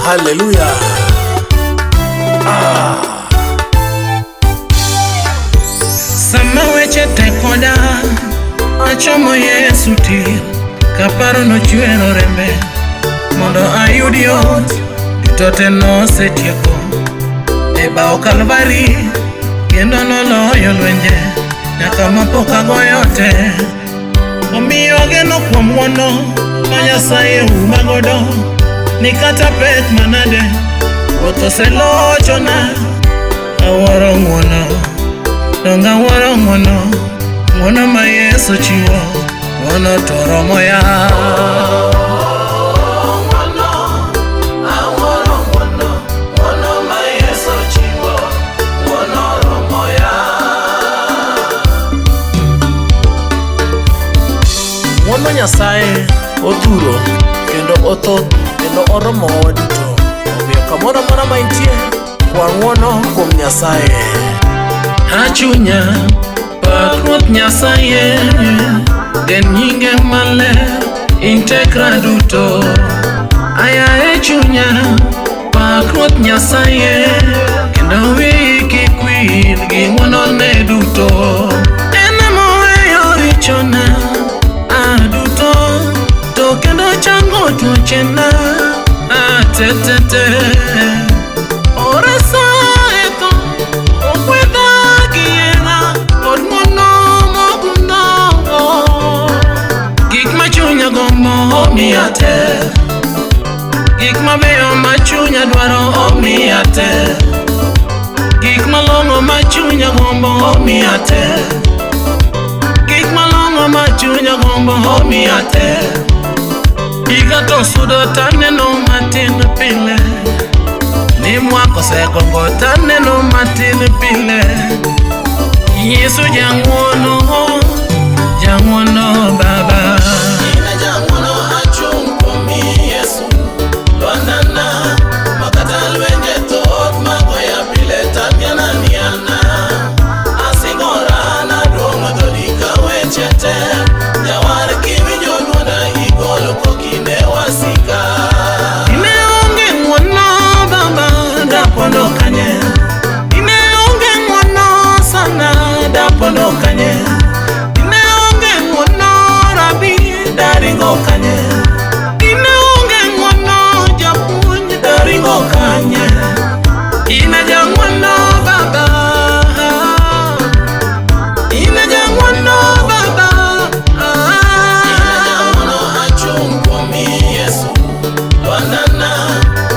Haleluya. Sama weche tek koda, achomo Yesu tir, kaparo nochwero rembe, mondo ayud yot, duto te nosetieko. E bao Kalvari, kendo noloyo lwenje, nyaka mapok agoyo te. Omiyo ageno kuom ng'wono ma Nyasaye uma godo, ni kata pek manade, Ruoth oselochona, awuoro ng'wono. Donge awuoro ng'wono, ng'wono ma Yesu chiwo, ng'wono to romo ya. Ng'wono Nyasaye odhuro kendo othoth kendo oromowa waduto. Omiyo kamoro amora ma intie, kwa ng'wono kuom Nyasaye. Achunya, pak Ruoth Nyasaye, den nyinge maler, in tekra duto. Ayaye chunya, pak Ruoth Nyasaye, kendo wiyi kik wil gi ng'wonone duto. En emoweyo richona duto, to kendo chango tuochena tetete. Oresa e tho, ogwedha gi hera kod ng'wono mogundho. Gik ma chunya gombo omiya te, gik mabeyo ma chunya dwaro omiya te, gik malong'o ma chunya gombo omiya te, gik malong'o ma chunya gombo omiya te. Higa to sudo taneno matin pile, ni mwaka osegongo taneno matin pile. Yesu jang'wono, jang'wono Baba. Ina jang'wono achung' kuomi Yesu, lwandana makata lwenje thoth magoya pile tamiana niana. Asingora naduong'o dhodi ka weche te, jawar kiwinjo dwonda igolo koki ne wasika. Ine onge ng'wono Baba, dapondo kanye? Ine onge ng'wono sana, dapondo kanye? Ine onge ng'wono Rabi, daringo kanye? Ine onge ng'wono japuonj, daringo kanye? Ine jang'wono Baba, ine jang'wono Baba. Ina jang'wono achung' kuomi Yesu, lwandana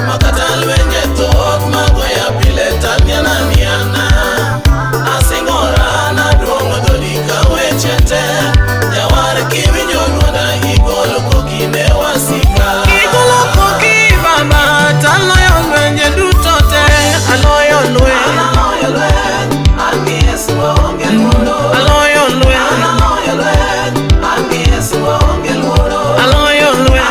makata lwenje thoth magoya pile tamiana niana. Asingora naduong'o dhodi ka weche te, jawar kiwinjo dwonda igolo koki ne wasika. Igolo koki Baba, taloyo lwenje duto te, aloyo lweny. Analoyo lweny, an gi Yesu aonge luoro. Aloyo lweny, Analoyo lweny, an gi Yesu aonge luoro. aloyo lweny,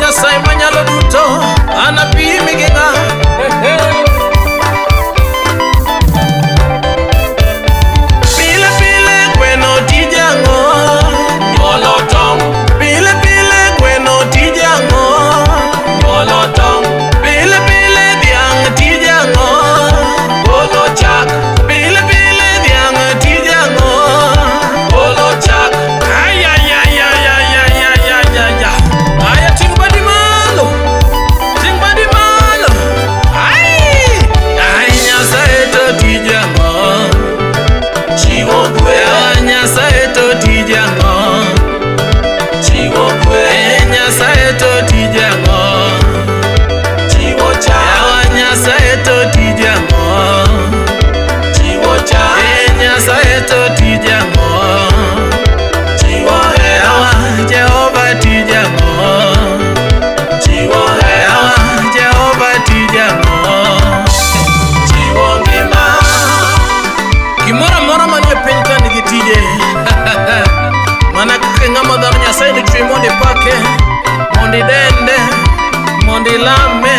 Nyasaye manyalo duto, anapimi gi ng'a? Pile pile gweno tije ang'o? Nyuolo tong'. Pile pile gweno tije ang'o? Nyuolo tong'. Pile pile dhiang' tije ang'o? Golo chak. Pile pile dhiang' tije ang'o? Golo chak. Ay, ay, ay, ay, ay, ay, ay, ay, ay, ay. Aya, ting' badi malo. Ting' badi malo. Ay, ay, Nyasaye to tije ang'o? Chiwo kwe. Yawa Nyasaye to tije ang'o? Chiwo kwe. Eh, Nyasaye to tije ang'o? Chiwo chak. Yawa Nyasaye to tije ang'o? Chiwo chak. Eh, Nyasaye to tije ang'o? Chiwo hera. Yawa Jehova tije ang'o? Chiwo hera. Yawa Jehova tije ang'o? Chiwo ngima. Gimoro amora manie piny ka nigi tije. Mana kaka ng'ama dhano Nyasaye nochweyi mondo ipake, mondo idende, mondo ilame.